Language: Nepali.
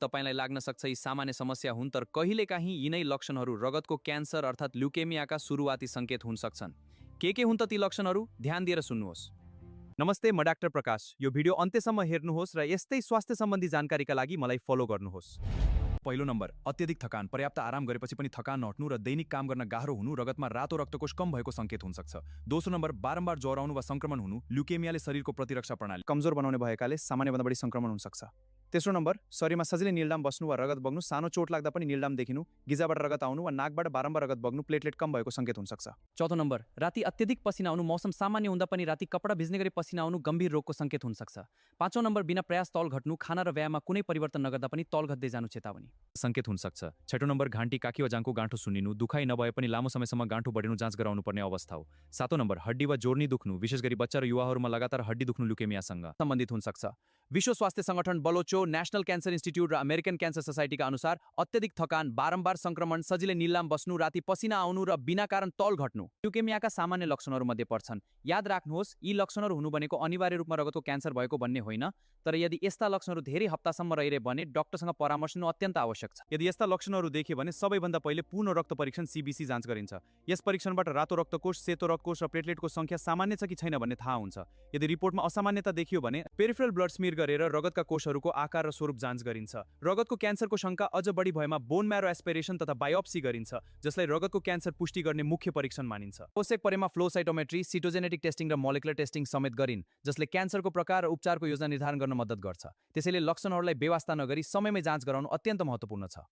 तपाईलाई लाग्न सक्छ यी सामान्य समस्या हुन्, तर कहिलेकाहीँ यिनै लक्षणहरू रगतको क्यान्सर अर्थात् ल्युकेमियाका सुरुवाती सङ्केत हुन सक्छन्। के हुन् त ती लक्षणहरू? ध्यान दिएर सुन्नुहोस्। नमस्ते, म डाक्टर प्रकाश। यो भिडियो अन्त्यसम्म हेर्नुहोस् र यस्तै स्वास्थ्य सम्बन्धी जानकारीका लागि मलाई फलो गर्नुहोस्। पहिलो नम्बर, अत्यधिक थकान। पर्याप्त आराम गरेपछि पनि थकान नहट्नु र दैनिक काम गर्न गाह्रो हुनु रगतमा रातो रक्तकोष कम भएको सङ्केत हुन सक्छ। दोस्रो नम्बर, बारम्बार ज्वरो आउनु वा सङ्क्रमण हुनु। ल्युकेमियाले शरीरको प्रतिरक्षा प्रणाली कमजोर बनाउने भएकाले सामान्यभन्दा बढी सङ्क्रमण हुन सक्छ। तेस्रो नम्बर, शरीरमा सजिलै नीलडाम बस्नु वा रगत बग्नु। सानो चोट लाग्दा पनि नीलडाम देखिनु, गिजाबाट रगत आउनु वा नाकबाट बारम्बार रगत बग्नु प्लेटलेट कम भएको सङ्केत हुन सक्छ। चौथो नम्बर, राति अत्यधिक पसिना आउनु। मौसम सामान्य हुँदा पनि राति कपडा भिज्ने गरी पसिना आउनु गम्भीर रोगको सङ्केत हुन सक्छ। पाँचौँ नम्बर, बिना प्रयास तौल घट्नु। खाना र व्यायाममा कुनै परिवर्तन नगर्दा पनि तौल घट्दै जानु चेतावनी सङ्केत हुन सक्छ। छठौँ नम्बर, घाँटी, काखी वा जाङको गाँठो सुन्निनु। दुखाइ नभए पनि लामो समयसम्म गाँठो बढिनु जाँच गराउनु पर्ने अवस्था हो। सातौँ नम्बर, हड्डी वा जोर्नी दुख्नु। विशेष गरी बच्चा र युवाहरूमा लगातार हड्डी दुख्नु ल्युकेमियासँग सम्बन्धित हुन सक्छ। विश्व स्वास्थ्य सङ्गठन बलोचो, नेशनल क्यान्सर इन्स्टिट्युट र अमेरिकन क्यान्सर सोसाइटीका अनुसार अत्यधिक थकान, बारम्बार सङ्क्रमण, सजिलै नीलडाम बस्नु, राति पसिना आउनु र बिना कारण तौल घट्नु ल्युकेमियाका सामान्य लक्षणहरूमध्ये पर्छन्। याद राख्नुहोस्, यी लक्षणहरू हुनु भनेको अनिवार्य रूपमा रगतको क्यान्सर भएको भन्ने होइन, तर यदि यस्ता लक्षणहरू धेरै हप्तासम्म रहिरहे भने डाक्टरसँग परामर्श लिनु अत्यन्त आवश्यक छ। यदि यस्ता लक्षणहरू देखियो भने सबैभन्दा पहिले पूर्ण रक्त परीक्षण सीबीसी जाँच गरिन्छ। यस परीक्षणबाट रातो रक्तकोष, सेतो रक्तकोष र प्लेटलेटको सङ्ख्या सामान्य छ कि छैन भन्ने थाहा हुन्छ। यदि रिपोर्टमा असामान्यता देखियो भने पेरिफेरल ब्लड स्मियर गरेर रगतका कोषहरूको आकार र स्वरूप जाँच गरिन्छ। रगतको क्यान्सरको शङ्का अझ बढी भएमा बोन म्यारो एस्पिरेसन तथा बायोप्सी गरिन्छ, जसलाई रगतको क्यान्सर पुष्टि गर्ने मुख्य परीक्षण मानिन्छ। आवश्यक परेमा फ्लो साइटोमेट्री, सिटोजेनेटिक टेस्टिङ र मोलिकुलर टेस्टिङ समेत गरिन्, जसले क्यान्सरको प्रकार र उपचारको योजना निर्धारण गर्न मद्दत गर्छ। त्यसैले लक्षणहरूलाई बेवास्ता नगरी समयमै जाँच गराउनु अत्यन्त महत्त्वपूर्ण छ।